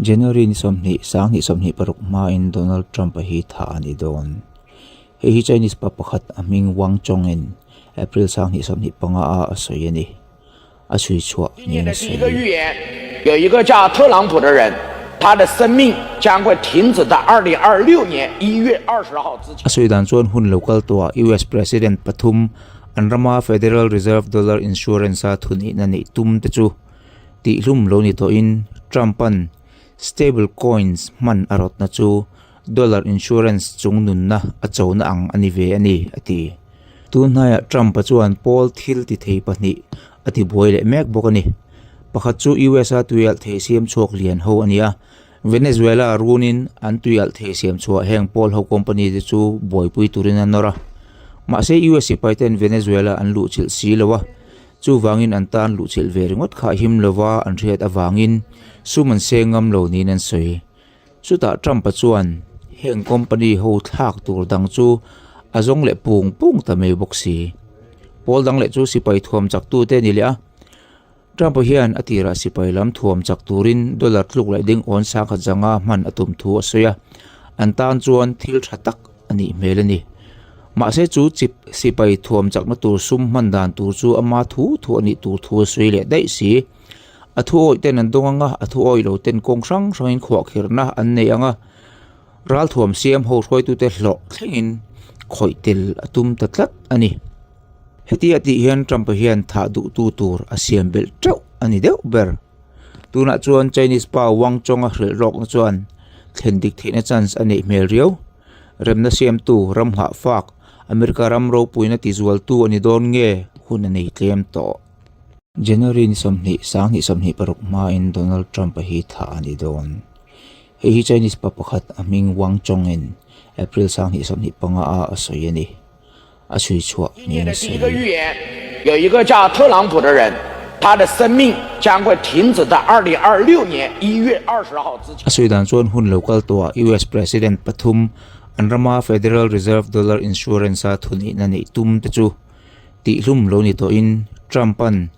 January ni 20, 2026 hmain Donald Trump-a hi thah a ni dawn. Hei hi Chinese pa pakhat a hming Wang Chong-in April 2025 a a sawi a ni. A chhui chhuah niin a sawi. A sawi dan chuan hun lo kal tawhah US President pathum an rama Federal Reserve Dollar Insurance-a thunihna neih tum te chu Tihlum lo ni tawhin Trump-a'n stable coins hman a rawtna chu dollar insurance chung nunna a chona ang a ni ve a ni, a ti. Tun hnaiah Trump-a chuan pawl thil ti thei pahnih a ti buai leh mek bawk a ni. Pakhat chu US-a tuialh thei siam chhuak lian ho a ni a, Venezuela runin an tuialh thei siam chhuah heng pawl ho company te chu buaipui turin a nawr a. Mahse US sipai ten Venezuela an luhchilh si lo a, Chuvangin an tan luhchilh ve ringawt kha him lova an hriat avangin sum an seng ngam lo niin an sawi. Chutah Trump-a chuan heng company ho thlak tur dang chu a zawng leh pung pung ta mai bawk si. Pawl dang leh chu sipai thuam chak tute a ni leh a. Trump-a hian a tirah sipai lam thuam chak turin dollar tluk leh ding awn sangkhat zanga hman a tum thu a sawi a, an tan chuan thil tha tak a nih hmel a ni. Mahse chu chip sipai thuam chakna tur sum hman dan tur chu ama thu thu a nih tur thu a sawi leh daih si. A thu awih ten an dawng ang a, a thu awih lo ten kawng hrang hrangin khuahkhirhna an nei ang a, ralthuam siam ho hruaitute hlawh thlengin khawih tel a tum ta tlat a ni. Heti a tih hian Trump-a hian thah duhtu tur a siam belh teuh a ni deuh ber. Tunah chuan Chinese pa Wang Chong-a hrilh rawkna chuan thlen dik theihna chance a neih hmel riau. Remna siamtu, ram nghah fak, America ram ropuina tizualtu a ni dawn nge hun a nei tlem tawh. January ni 20, 2026 hmain Donald Trump-a hi thah a ni dawn. Hei hi Chinese pa pakhat a hming Wang Chong-in April 2025 a a sawi a ni. A chhui chhuah niin a sawi. A sawi dan chuan hun lo kal tawhah US President pathum an rama Federal Reserve Dollar Insurance-a thunihna neih tum te chu tihlum lo ni tawhin Trump-a'n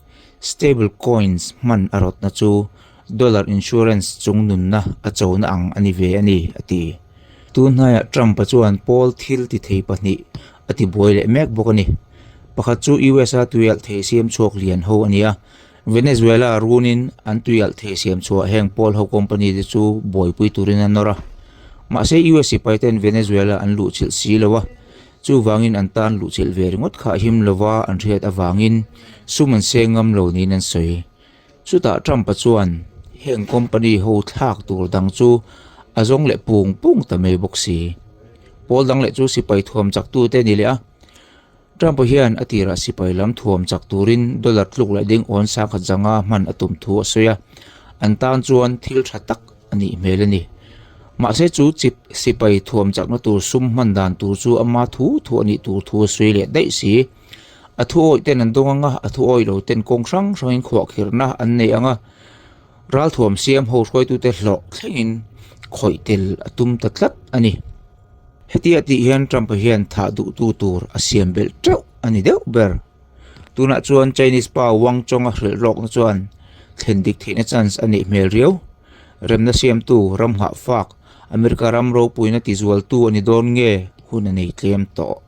stable coins hman a rawtna chu dollar insurance chung nunna a chona ang a ni ve a ni, a ti. Tun hnaiah Trump-a chuan pawl thil ti thei pahnih a ti buai leh mek bawk a ni. Pakhat chu US-a tuialh thei siam chhuak lian ho a ni a, Venezuela runin an tuialh thei siam chhuah heng pawl ho company te chu buaipui turin a nawr a. Mahse US sipai ten Venezuela an luhchilh si lo a, chuvangin an tan luhchilh ve ringawt kha him lova an hriat avangin sum an seng ngam lo niin an sawi. Chutah Trump-a chuan heng company ho thlak tur dang chu a zawng leh pung pung ta mai bawk si. Pawl dang leh chu sipai thuam chak tute a ni leh a. Trump-a hian a tirah sipai lam thuam chak turin dollar tluk leh ding awn sangkhat zanga hman a tum thu a sawi a, an tan chuan thil tha tak a nih hmel a ni. Mahse chu chip sipai thuam chakna tur sum hman dan tur chu ama thu thu a nih tur thu a sawi leh daih si. A thu awih ten an dawng ang a, a thu awih lo ten kawng hrang hrangin khuahkhirhna an nei ang a, ralthuam siam ho hruaitute hlawh thlengin khawih tel a tum ta tlat a ni. Heti a tih hian Trump-a hian thah duhtu tur a siam belh teuh a ni deuh ber. Tunah chuan Chinese pa Wang Chong-a hrilh rawkna chuan thlen dik theihna chance a neih hmel riau. Remna siamtu, ram nghah fak, America ram ropuina tizualtu a ni dawn nge hun a nei tlem tawh.